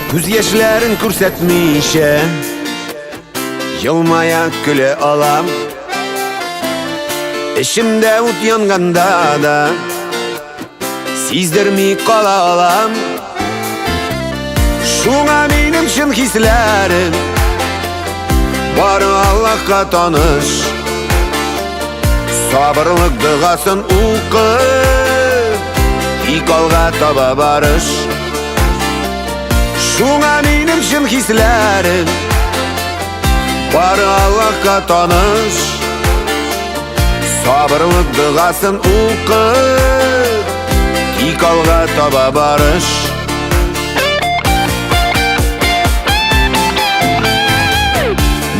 Күз яшьләрен күрсәтмичә, елмая, көлә алам. Эчемдә ут янганда да сиздерми кала алам. Шуңа минем чын хисләрем бары Аллаһка таныш. Сабырлык догасын укып, тик алга таба барыш. Шуңа минем чын хисләрем бары Аллаһка таныш. Сабырлык догасын укып, тик алга таба барыш.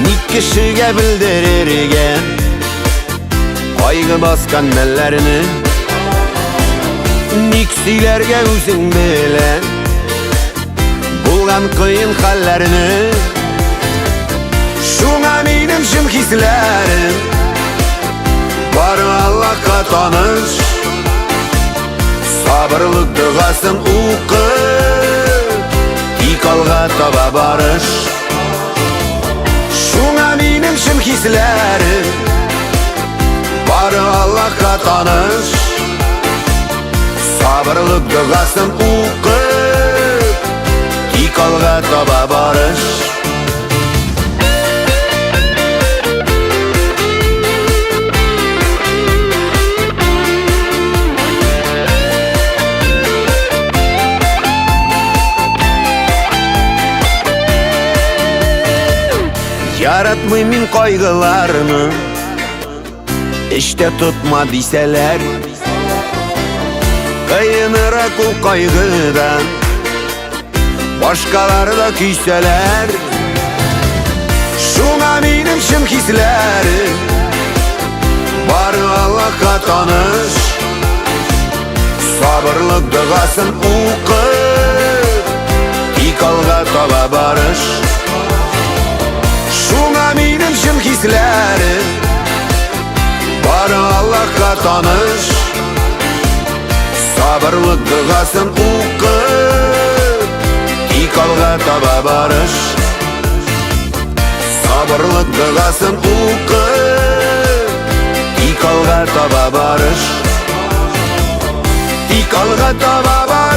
Ник кешегә белдерергә кайгы баскан мәлләрне? Ник сөйләргә үзең белән булган кыен хәлләрне? Шуңа минем чын хисләрем бары Аллаһка таныш. Сабырлык догасын укып, тик алга таба барыш. Шуңа минем чын хисләрем бары Аллаһка таныш. Сабырлык догасын укып, тик алга таба барыш. Яратмыйм мин кайгыларны, эчтә тотма дисәләр. Кыенырак ул кайгыдан, башкалар да көйсәләр. Шуңа минем чын хисләрем бары Аллаһка таныш. Сабырлык догасын укып, тик алга таба барыш. Шуңа минем чын хисләрем бары Аллаһка таныш. Сабырлык догасын укып, тик алга таба барыш. Сабырлык догасын укып, тик алга таба барыш. Тик алга таба барыш.